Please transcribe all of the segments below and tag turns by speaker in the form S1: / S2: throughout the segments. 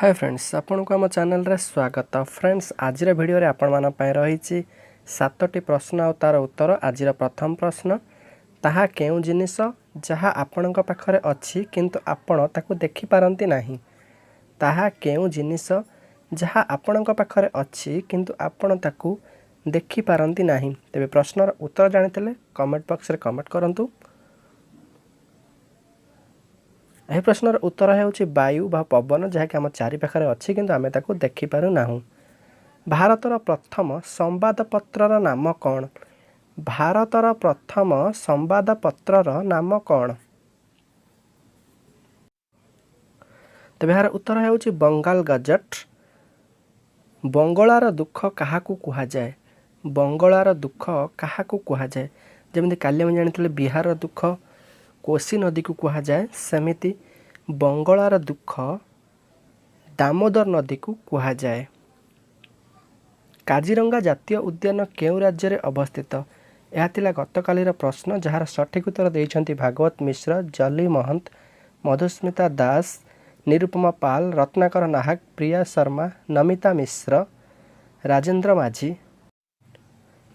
S1: ହାଏ friends, ଆପଣଙ୍କୁ ଆମ ଚ୍ୟାନେଲରେ ସ୍ୱାଗତ। ଫ୍ରେଣ୍ଡସ୍, ଆଜିର ଭିଡ଼ିଓରେ ଆପଣମାନଙ୍କ ପାଇଁ ରହିଛି ସାତଟି ପ୍ରଶ୍ନ ଆଉ ତା'ର ଉତ୍ତର। ଆଜିର ପ୍ରଥମ ପ୍ରଶ୍ନ, ତାହା କେଉଁ ଜିନିଷ ଯାହା ଆପଣଙ୍କ ପାଖରେ ଅଛି କିନ୍ତୁ ଆପଣ ତାକୁ ଦେଖିପାରନ୍ତି ନାହିଁ? ତାହା କେଉଁ ଜିନିଷ ଯାହା ଆପଣଙ୍କ ପାଖରେ ଅଛି କିନ୍ତୁ ଆପଣ ତାକୁ ଦେଖିପାରନ୍ତି ନାହିଁ? ତେବେ ପ୍ରଶ୍ନର ଉତ୍ତର ଜାଣିଥିଲେ କମେଣ୍ଟ ବକ୍ସରେ କମେଣ୍ଟ କରନ୍ତୁ। ଏହି ପ୍ରଶ୍ନର ଉତ୍ତର ହେଉଛି ବାୟୁ ବା ପବନ, ଯାହାକି ଆମ ଚାରିପାଖରେ ଅଛି କିନ୍ତୁ ଆମେ ତାକୁ ଦେଖିପାରୁନାହୁଁ। ଭାରତର ପ୍ରଥମ ସମ୍ବାଦପତ୍ରର ନାମ କ'ଣ? ଭାରତର ପ୍ରଥମ ସମ୍ବାଦପତ୍ରର ନାମ କ'ଣ? ତେବେ ଏହାର ଉତ୍ତର ହେଉଛି ବଙ୍ଗାଲ ଗଜେଟ୍। ବଙ୍ଗଳାର ଦୁଃଖ କାହାକୁ କୁହାଯାଏ? ବଙ୍ଗଳାର ଦୁଃଖ କାହାକୁ କୁହାଯାଏ? ଯେମିତି କାଲି ଆମେ ଜାଣିଥିଲେ ବିହାରର ଦୁଃଖ କୋଶି ନଦୀକୁ କୁହାଯାଏ, ସେମିତି ବଙ୍ଗଳାର ଦୁଃଖ ଦାମୋଦର ନଦୀକୁ କୁହାଯାଏ। କାଜିରଙ୍ଗା ଜାତୀୟ ଉଦ୍ୟାନ କେଉଁ ରାଜ୍ୟରେ ଅବସ୍ଥିତ? ଏହା ଥିଲା ଗତକାଲିର ପ୍ରଶ୍ନ, ଯାହାର ସଠିକ୍ ଉତ୍ତର ଦେଇଛନ୍ତି ଭାଗବତ ମିଶ୍ର, ଜଲି ମହନ୍ତ, ମଧୁସ୍ମିତା ଦାସ, ନିରୁପମା ପାଲ, ରତ୍ନାକର ନାହକ, ପ୍ରିୟା ଶର୍ମା, ନମିତା ମିଶ୍ର, ରାଜେନ୍ଦ୍ର ମାଝୀ,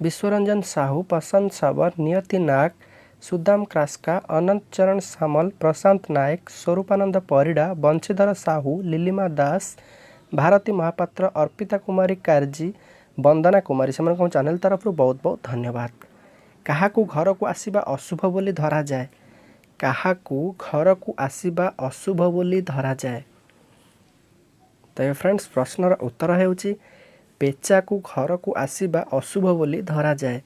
S1: ବିଶ୍ୱରଞ୍ଜନ ସାହୁ, ବସନ୍ତ ଶବର, ନିୟତି ନାଗ, ସୁଦାମ କ୍ରାସ୍କା, ଅନନ୍ତ ଚରଣ ସାମଲ, ପ୍ରଶାନ୍ତ ନାୟକ, ସ୍ୱରୂପାନନ୍ଦ ପରିଡ଼ା, ବଂଶୀଧର ସାହୁ, ଲିଲିମା ଦାସ, ଭାରତୀ ମହାପାତ୍ର, ଅର୍ପିତା କୁମାରୀ କାର୍ଜୀ, ବନ୍ଦନା କୁମାରୀ। ସେମାନଙ୍କୁ ଆମ ଚ୍ୟାନେଲ୍ ତରଫରୁ ବହୁତ ବହୁତ ଧନ୍ୟବାଦ। କାହାକୁ ଘରକୁ ଆସିବା ଅଶୁଭ ବୋଲି ଧରାଯାଏ? କାହାକୁ ଘରକୁ ଆସିବା ଅଶୁଭ ବୋଲି ଧରାଯାଏ? ତେବେ ଫ୍ରେଣ୍ଡସ୍, ପ୍ରଶ୍ନର ଉତ୍ତର ହେଉଛି ପେଚାକୁ ଘରକୁ ଆସିବା ଅଶୁଭ ବୋଲି ଧରାଯାଏ।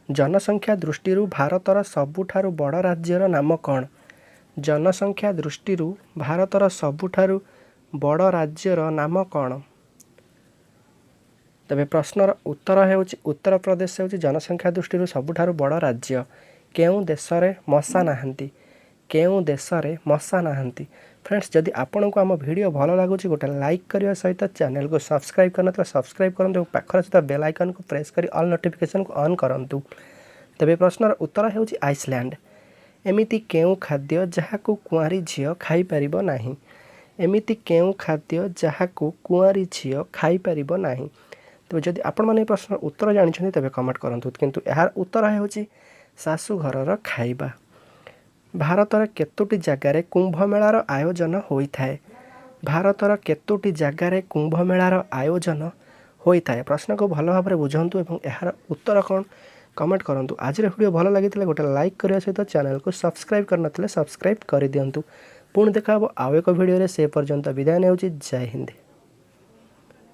S1: ଜନସଂଖ୍ୟା ଦୃଷ୍ଟିରୁ ଭାରତର ସବୁଠାରୁ ବଡ଼ ରାଜ୍ୟର ନାମ କ'ଣ? ଜନସଂଖ୍ୟା ଦୃଷ୍ଟିରୁ ଭାରତର ସବୁଠାରୁ ବଡ଼ ରାଜ୍ୟର ନାମ କ'ଣ? ତେବେ ପ୍ରଶ୍ନର ଉତ୍ତର ହେଉଛି ଉତ୍ତରପ୍ରଦେଶ ହେଉଛି ଜନସଂଖ୍ୟା ଦୃଷ୍ଟିରୁ ସବୁଠାରୁ ବଡ଼ ରାଜ୍ୟ। କେଉଁ ଦେଶରେ ମଶା ନାହାନ୍ତି? କେଉଁ ଦେଶରେ ମଶା ନାହାନ୍ତି? ଫ୍ରେଣ୍ଡସ୍, ଯଦି ଆପଣଙ୍କୁ ଆମ ଭିଡ଼ିଓ ଭଲ ଲାଗୁଛି, ଗୋଟେ ଲାଇକ୍ କରିବା ସହିତ ଚ୍ୟାନେଲକୁ ସବସ୍କ୍ରାଇବ୍ କରିନଥିଲେ ସବସ୍କ୍ରାଇବ୍ କରନ୍ତୁ ଏବଂ ପାଖରେ ଥିବା ବେଲ୍ ଆଇକନ୍କୁ ପ୍ରେସ୍ କରି ଅଲ୍ ନୋଟିଫିକେସନ୍କୁ ଅନ୍ କରନ୍ତୁ। ତେବେ ପ୍ରଶ୍ନର ଉତ୍ତର ହେଉଛି ଆଇସଲ୍ୟାଣ୍ଡ। ଏମିତି କେଉଁ ଖାଦ୍ୟ ଯାହାକୁ କୁଆଁରୀ ଝିଅ ଖାଇପାରିବ ନାହିଁ? ଏମିତି କେଉଁ ଖାଦ୍ୟ ଯାହାକୁ କୁଆଁରୀ ଝିଅ ଖାଇପାରିବ ନାହିଁ? ତେବେ ଯଦି ଆପଣମାନେ ଏହି ପ୍ରଶ୍ନର ଉତ୍ତର ଜାଣିଛନ୍ତି, ତେବେ କମେଣ୍ଟ କରନ୍ତୁ। କିନ୍ତୁ ଏହାର ଉତ୍ତର ହେଉଛି ଶାଶୁଘରର ଖାଇବା। ଭାରତର କେତୋଟି ଜାଗାରେ କୁମ୍ଭମେଳାର ଆୟୋଜନ ହୋଇଥାଏ? ଭାରତର କେତୋଟି ଜାଗାରେ କୁମ୍ଭମେଳାର ଆୟୋଜନ ହୋଇଥାଏ? ପ୍ରଶ୍ନକୁ ଭଲ ଭାବରେ ବୁଝନ୍ତୁ ଏବଂ ଏହାର ଉତ୍ତର କ'ଣ କମେଣ୍ଟ କରନ୍ତୁ। ଆଜିର ଭିଡ଼ିଓ ଭଲ ଲାଗିଥିଲେ ଗୋଟେ ଲାଇକ୍ କରିବା ସହିତ ଚ୍ୟାନେଲକୁ ସବସ୍କ୍ରାଇବ୍ କରିନଥିଲେ ସବସ୍କ୍ରାଇବ୍ କରିଦିଅନ୍ତୁ। ପୁଣି ଦେଖା ହେବ ଆଉ ଏକ ଭିଡ଼ିଓରେ, ସେ ପର୍ଯ୍ୟନ୍ତ ବିଦାୟ ନେଉଛି। ଜୟ ହିନ୍ଦ।